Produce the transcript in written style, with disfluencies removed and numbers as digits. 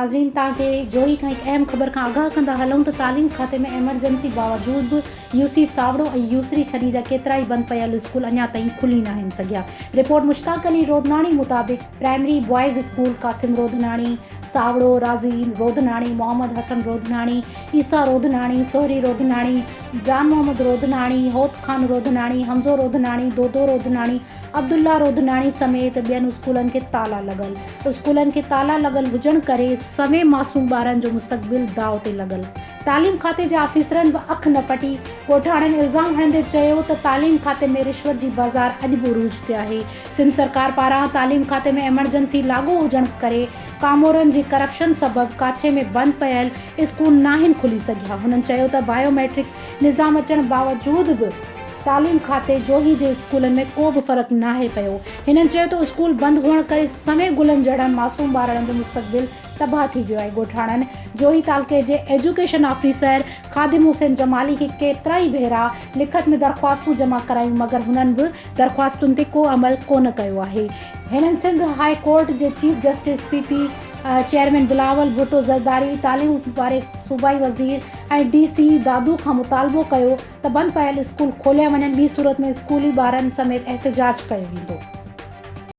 ناظرين توهان کي جوهي کان هڪ اهم خبر کان آگاهه ڪندا هلون ته تعليم کاتي ۾ ايمرجنسي باوجود به يوسي ساوڙو ۽ يوسري ڇني جا ڪيترائي بند پيل اسڪول اڃا تائين کلي ناهن سگهيا. رپورٽ مشتاق علي رودناڻي مطابق primary boys school Qasim Rodnani, Sawro, Razi Rodnani, Muhammad Hassan Rodnani, Isa Rodnani, Sohri Rodnani, Jan Muhammad Rodnani, Hot Khan Rodnani, Hamzo Rodnani, Dodo Rodnani, Abdullah Rodnani سميت ٻين اسڪولن کي تالا لڳل. اسڪولن کي تالا لڳل هجڻ ڪري سوين معصوم ٻارن جو مستقبل داء تي لڳل. تعليم کاتي جي آفيسرن به اک نه پٽي. ڳوٺاڻن الزام هڻندي چيو ته تعليم کاتي ۾ رشوت جي بازار اڄ به عروج تي آهي. سنڌ سرڪار پاران تعليم کاتي ۾ ايمرجنسي لاڳو هجڻ ڪري ڪامورن جي ڪرپشن سبب ڪاڇي ۾ بند پيل اسڪول ناهن کلي سگهيا. هنن چيو ته بايو ميٽرڪ نظام اچڻ باوجود به تعليم کاتي جوهي جي اسڪولن ۾ ڪو به فرق ناهي پيو. هنن چيو ته اسڪول بند هئڻ ڪري سوين گلن جهڙن معصوم ٻارڙن جو مستقبل تباهه ٿي ويو آهي. ڳوٺاڻن جوهي تعلقي جي ايجوڪيشن آفيسر خادم حسين جمالي کي ڪيترائي ڀيرا لکت ۾ درخواستون جمع ڪرايون مگر هنن به درخواستن تي ڪو عمل ڪونه ڪيو آهي. هنن سنڌ هاء ڪورٽ جي chief justice, P P chairman Bilawal Bhutto Zardari, تعليم واري صوبائي وزير ۽ ڊي سي دادو کان مطالبو ڪيو ته بند پيل اسڪول کوليا وڃن ٻي صورت ۾ اسڪولي ٻارن سميت احتجاج ڪيو ويندو.